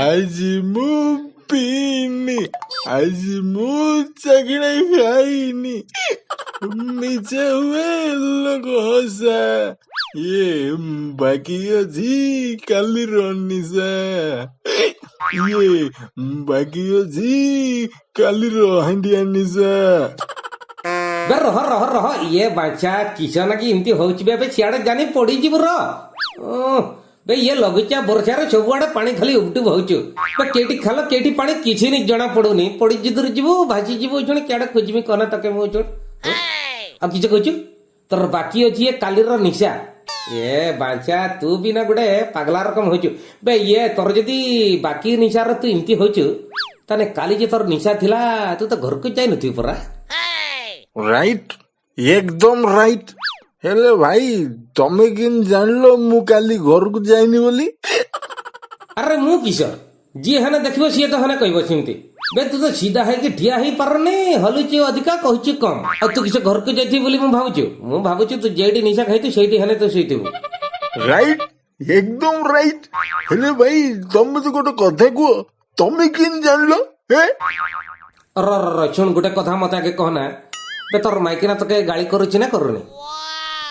ଆଜି ମୁଁ ପିଇନି, ଆଜି ମୁଁ ଚାଖଣା ଖାଇନି, ମିଛ ହୁଏ ଲୋକ ହସା, ଇଏ ବାକି ଅଛି କାଲିର ନିଶା, ଇଏ ବାକି ଅଛି କାଲିର ହାଣ୍ଡିଆ ନିଶା। ବେ ରହ ରହ ରହ, ଇଏ ବାଞ୍ଚା କିସ ନାକି ଏମିତି ହଉଛି ବେ? ସିଆଡେ ଜାନି ପଡିଯିବୁ ର। ବେ ଇଏ ଲଘୁଚାପ ବର୍ଷାରେ ସବୁଆଡେ ପାଣି ଖାଲି ଉବୁଟୁବ ହଉଛୁ ବେ। କେଠି ଖାଲ କେଠି ପାଣି କିଛି ନି ଜଣା ପଡୁନି। ପଡି ଯିଦୁର ଯିବୁ, ଭାସି ଯିବୁ। ଶୁଣି କିଆଡେ ଖୋଜିବି କନା ତକେ ମୁଁ? ଶୁଣ, ଆଉ କିଛି କହୁଛୁ, ତୋର ବାକି ଅଛି ଇଏ କାଲିର ନିଶା। ଏ ବାଞ୍ଚା, ତୁ ବି ନା ଗୋଟେ ପାଗଲା ରକମ ହଉଛୁ ବେ। ଇଏ ତୋର ଯଦି ବାକି ନିଶାର ତୁ ଏମିତି ହଉଛୁ, ତାହେଲେ କାଲି ଯେ ତୋର ନିଶା ଥିଲା, ତୁ ତ ଘରକୁ ଯାଇନଥିବୁ ପରା? ରାଇଟ୍, ଏକଦମ ରାଇଟ୍। ହେଲେ ଭାଇ, ତମେ କେମିତି ଜାଣିଲ ମୁଁ କାଲି ଘରକୁ ଯାଇନି ବୋଲି? ଆରେ ମୁଁ କିସ, ଯିଏ ହେନେ ଦେଖିବ ସିଏ ତ ହେନେ କହିବ ସେମିତି ବେ। ତୁ ତ ସିଧା ହେଇକି ଠିଆ ହେଇପାରୁନି, ହଲୁଚି ଅଧିକା, କହୁଛୁ କମ। ଆଉ ତୁ କିସ ଘରକୁ ଯାଇଥିବୁ ବୋଲି ମୁଁ ଭାବୁଛୁ? ମୁଁ ଭାବୁଛୁ ତୁ ଯେଇଠି ନିଶା ଖାଇଛୁ ସେଇଠି ହେନେ ତୁ ଶୋଇଥିବୁ। ରାଇଟ୍, ଏକଦମ ରାଇଟ୍। ହେଲେ ଭାଇ, ତମେ ତ ଗୋଟେ କଥା କୁହ, ତମେ କେମିତି ଜାଣିଲ ହେ? ର ର ର, ଶୁଣ, ଗୋଟେ କଥା ମତେ ଆଗେ କହନା ବେ, ତୋର ମାଇକିନା ତୋକେ ଗାଳି କରୁଛି ନା କରୁନି?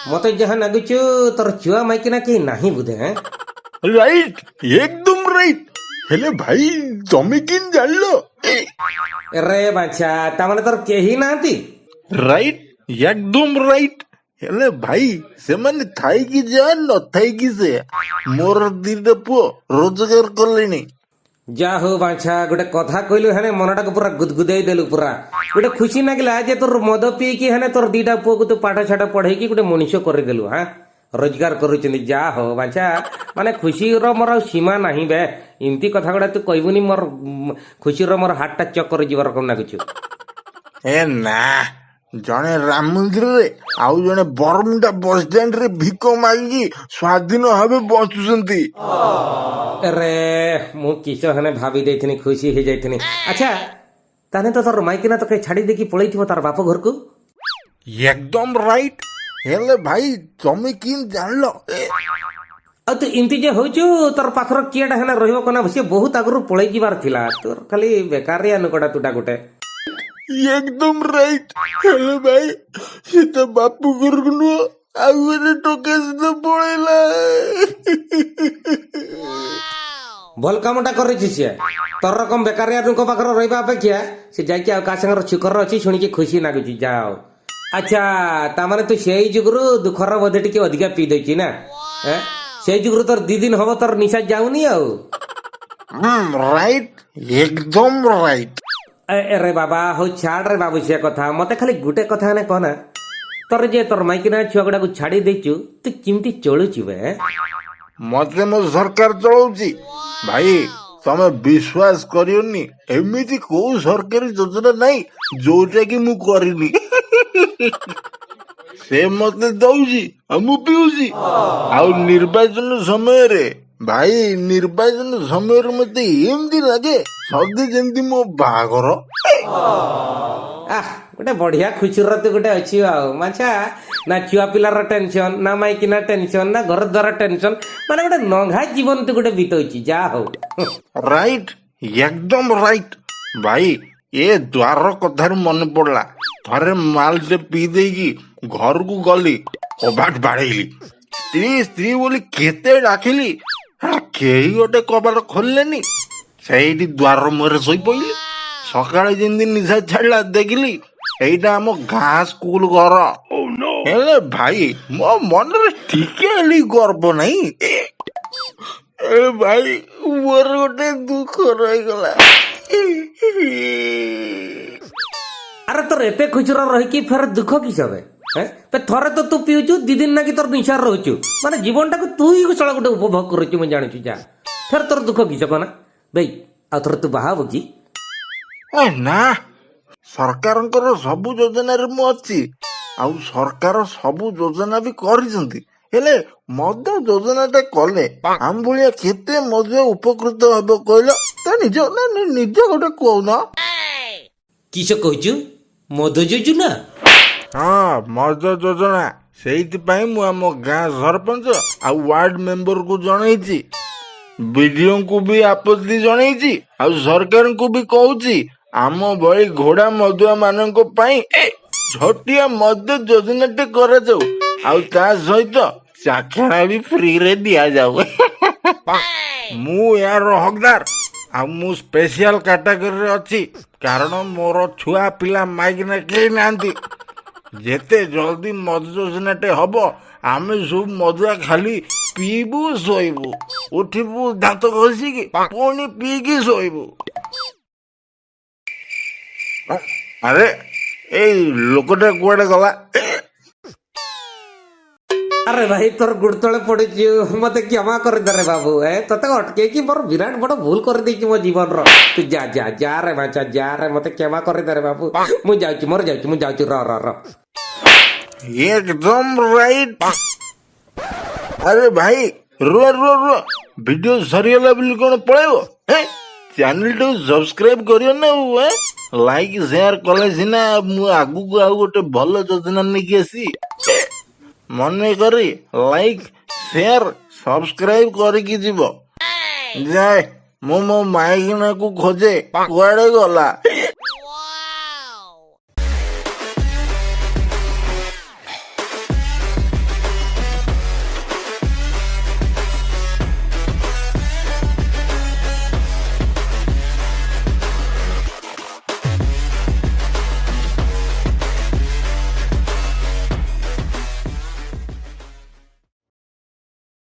ମତେ ଯାହା ଲାଗୁଛୁ ତୋର ଛୁଆ ମାଇକିନା କେହି ନାହିଁ ବୋଧେ ହେଁ? ରାଇଟ୍, ଏକଦମ ରାଇଟ୍। ହେଲେ ଭାଇ, ତମେ କେମିତି ଜାଣିଲ? ରେ ବାଛା, ତାମାନେ ତୋର କେହି ନାହାନ୍ତି? ରାଇଟ୍, ଏକଦମ ରାଇଟ୍। ହେଲେ ଭାଇ, ସେମାନେ ଥାଇକି ଯା ନଥାଇକି ସେ, ମୋର ଦିଟା ପୁଅ ରୋଜଗାର କଲେଣି। ଯା ହଉ ବାଛା, ଗୋଟେ କଥା କହିଲୁ ହେନେ ମନଟାକୁ ପୁରା ଗୁଦଗୁଦେଇ ଦେଲୁ। ପୁରା ଗୋଟେ ଖୁସି ଲାଗିଲା ଯେ ତୋର ମଦ ପିଇକି ହେନେ ତୋର ଦିଟା ପୁଅକୁ ତୁ ପାଠ ସାଠ ପଢେଇକି ଗୋଟେ ମଣିଷ କରିଦେଲୁ, ହାଁ, ରୋଜଗାର କରୁଛନ୍ତି। ଯା ହଉ ବାଛା, ମାନେ ଖୁସିର ମୋର ଆଉ ସୀମା ନାହିଁ ବେ। ଏମିତି କଥା ଗୁଡା ତୁ କହିବୁନି, ମୋର ଖୁସିର ମୋର ହାର୍ଟଟା ଚକ୍କର ଯିବ ରକମ ଲାଗୁଛୁ। ଏ ନା, ଜଣେ ରାମ ମନ୍ଦିରରେ ଆଉ ଜଣେ ବରମୁଣ୍ଡା ବସଷ୍ଟାଣ୍ଡ ରେ ଭିକ ମାଗିକି ସ୍ୱାଧୀନ ଭାବେ ବଞ୍ଚୁଛନ୍ତି। ରେ ମୁଁ କିସ ହେନେ ଭାବି ଦେଇଥିନି, ଖୁସି ହେଇଯାଇଥିନି। ଆଚ୍ଛା, ତାହେଲେ ତ ତୋର ମାଇକିନା ତୋକେ ଛାଡି ଦେଇକି ପଳେଇଥିବ ତାର ବାପ ଘରକୁ? ଏକଦମ ରାଇଟ୍। ହେଲେ ଭାଇ, ତମେ କେମିତି ଜାଣିଲ? ଆଉ ତୁ ଏମିତି ଯେ ହଉଛୁ, ତୋର ପାଖର କିଏଟା ହେନେ ରହିବ କନା? ସିଏ ବହୁତ ଆଗରୁ ପଳେଇ ଯିବାର ଥିଲା। ତୋର ଖାଲି ବେକାରିଆ ଲୋକଟା ତୁଟା ଗୋଟେ। ଏକଦମ ରାଇଟ୍। ହେଲେ ଭାଇ, ସେ ତ ବାପୁ ଘରକୁ ନୁହଁ, ଆଉ ଗୋଟେ ଟୋକା ସହିତ ପଳେଇଲା। ଭଲ କାମଟା କରିଛି ସିଏ। ତୋର ରକମ ବେକାରିଆ ଲୋକ ପାଖରେ ରହିବା ଅପେକ୍ଷା ସେ ଯାଇକି ଆଉ କାହା ସାଙ୍ଗରେ ସୁଖର ଅଛି, ଶୁଣିକି ଖୁସି ଲାଗୁଛି। ଯାଅ। ଆଚ୍ଛା, ତାମାନେ ତୁ ସେଇ ଯୁଗରୁ ଦୁଃଖର ବୋଧେ ଟିକେ ଅଧିକା ପିଇ ଦେଇଛି ନା ଏଁ? ସେଇ ଯୁଗରୁ ତୋର 2 ଦିନ ହବ ତୋର ନିଶା ଯାଉନି ଆଉ। ରାଇଟ୍, ଏକଦମ ରାଇଟ୍। ଏ ରେ ବାବା, ହଉ ଛାଡ ରେ ବାବୁ ସେ କଥା। ମତେ ଖାଲି ଗୋଟେ କଥା ହେନେ କହନା, ତୋର ଯେ ତୋର ମାଇକିନା ଛୁଆ ଗୁଡାକୁ ଛାଡି ଦେଇଛୁ, ତୁ କେମିତି ଚଳୁଛୁ ବେ? ମତେ ମୋ ସରକାର ଚଳଉଛି। ଭାଇ, ତମେ ବିଶ୍ୱାସ କରିବନି, ଏମିତି କୋଉ ସରକାରୀ ଯୋଜନା ନାହିଁ ଯୋଉଟା କି ମୁଁ କରିନି। ସେ ମତେ ଦଉଛି ଆଉ ମୁଁ ପିଉଛି। ଆଉ ନିର୍ବାଚନ ସମୟରେ ଭାଇ, ନିର୍ବାଚନ ସମୟରେ ମତେ ଏମିତି ଲାଗେ ସତେ ଯେମିତି ମୋ ବାହାଘର। ଆহ, ଗୋଟେ ବଢିଆ ଖୁସିର ତୁ ଗୋଟେ ଅଛି ଆଉ ମାଛା। ନା ଛୁଆ ପିଲାର ଟେନସନ, ନା ମାଇକିନା ଟେନସନ, ନା ଘର ଦ୍ୱାର ଟେନସନ, ମାନେ ଗୋଟେ ନଘା ଜୀବନ ତୁ ଗୋଟେ ବିତଉଛି। ଯା ହଉ। ରାଇଟ୍, ଏକଦମ ରାଇଟ୍। ଭାଇ, ଏ ଦ୍ୱାର କଥାରୁ ମନେ ପଡିଲା, ଥରେ ମାଲଟେ ପିଇ ଦେଇକି ଘରକୁ ଗଲି, କବାଟ ବାଡେଇଲି, ସ୍ତ୍ରୀ ସ୍ତ୍ରୀ ବୋଲି କେତେ ଡାକିଲି, ହେଲା କେହି ଗୋଟେ କବାଟ ଖୋଲିଲେନି। ସେଇଠି ଦ୍ୱାର ମୁହଁରେ ଶୋଇପଇଲି। ସକାଳେ ଯେମିତି ନିଶା ଛାଡିଲା, ଦେଖିଲି ଏଇଟା ଆମ ଗାଁ ସ୍କୁଲ ଘର। ହେଲେ ଭାଇ, ମୋ ମନରେ ଟିକେ ହେଲେ ଗର୍ବ ନାହିଁ। ଏ ଭାଇ, ମୋର ଗୋଟେ ଦୁଃଖ ରହିଗଲା। ଆରେ ତୋର ଏତେ ଖୁସିର ରହିକି ଫେର ଦୁଃଖ କିସ ବେ? ହେଁ? ବେ ଥରେ ତ ତୁ ପିଉଛୁ, 2 ଦିନ ନାକି ତୋର ନିଶାରେ ରହୁଛୁ, ମାନେ ଜୀବନଟାକୁ ତୁ ହିଁ ଶଳା ଗୋଟେ ଉପଭୋଗ କରୁଛୁ ମୁଁ ଜାଣୁଛୁ। ଯା, ଫେର ତୋର ଦୁଃଖ କିସ କହନା ବେଇ? ଆଉ ଥରେ ତୁ ବାହା ହବୁ କି? ଏ ନା, ସରକାରଙ୍କର ସବୁ ଯୋଜନାରେ ମୁଁ ଅଛି, ଆଉ ସରକାର ସବୁ ଯୋଜନା ବି କରିଛନ୍ତି। ହେଲେ ମଦ ଯୋଜନାଟା କଲେ ଆମ ଭଳିଆ କେତେ ମଦୁଆ ଉପକୃତ ହେବ କହିଲ ତ? ନିଜ ନା ନିଜ ଗୋଟେ କହୁନ। କିସ କହୁଛୁ, ମଦ ଯୋଜନା? ହଁ, ମଦ ଯୋଜନା। ସେଇଥିପାଇଁ ମୁଁ ଆମ ଗାଁ ସରପଞ୍ଚ ଆଉ ୱାର୍ଡ ମେମ୍ବରକୁ ଜଣେଇଛି, ବିଡିଓଙ୍କୁ ବି ଆପତ୍ତି ଜଣେଇଛି ଆଉ ସରକାରଙ୍କୁ ବି କହୁଛି, ଆମ ଭଳି ଘୋଡା ମଦୁଆ ମାନଙ୍କ ପାଇଁ ଛୋଟିଆ ମଦ ଯୋଜନାଟେ କରାଯାଉ ଆଉ ତା ସହିତ ଚାଖଣା ବି ଫ୍ରିରେ ଦିଆଯାଉ। ମୁଁ ଏହାର ହକଦାର ଆଉ ମୁଁ ସ୍ପେଶିଆଲ କାଟାଗୋରୀରେ ଅଛି, କାରଣ ମୋର ଛୁଆ ପିଲା ମାଇକିନା କେହି ନାହାନ୍ତି। ଯେତେ ଜଲ୍ଦି ମଦ ଯୋଜନାଟେ ହବ, ଆମେ ସବୁ ମଦୁଆ ଖାଲି ପିଇବୁ, ଶୋଇବୁ, ଉଠିବୁ, ଦାନ୍ତ ଘଷିକି ପୁଣି ପିଇକି ଶୋଇବୁ। ଆରେ, ଏଇ ଲୋକଟା କୁଆଡେ ଗଲା? ଆରେ ଭାଇ, ତୋର ଗୋଡ଼ ତଳେ ପଡିଛି, ମତେ କ୍ଷମା କରିଦେ ବାବୁ। ତତେ ଅଟକେଇକି ମୋର ବିରାଟ ବଡ ଭୁଲ କରିଦେଇଛି ମୋ ଜୀବନର। ତୁ ଯା, ଯା, ଯା ରେ ବାଞ୍ଚା, ଯା ରେ, ମତେ କ୍ଷମା କରିଦେ ବାବୁ। ମୁଁ ଯାଉଛି, ମୋର ଯାଉଛି, ମୁଁ ଯାଉଛି, ର ର ର। ଏକଦମ ରାଇଟ। ଆରେ ଭାଇ, ରୁହ ରୁହ ରୁହ। ଭିଡିଓ ସରିଗଲା ବୋଲି କଣ ପଳେଇବ? ଚ୍ୟାନେଲଟାକୁ ସବସ୍କ୍ରାଇବ କରିବ ନା ଆଉ ଲାଇକ୍ ସେୟାର କଲେ ସିନା ମୁଁ ଆଗକୁ ଆଉ ଗୋଟେ ଭଲ ଯୋଜନା ନେଇକି ଆସିବି। ମନେ କରି ଲାଇକ୍, ସେୟାର, ସବସ୍କ୍ରାଇବ କରିକି ଯିବ। ଯାଏ, ମୁଁ ମୋ ମାଇକିନାକୁ ଖୋଜେ, କୁଆଡେ ଗଲା।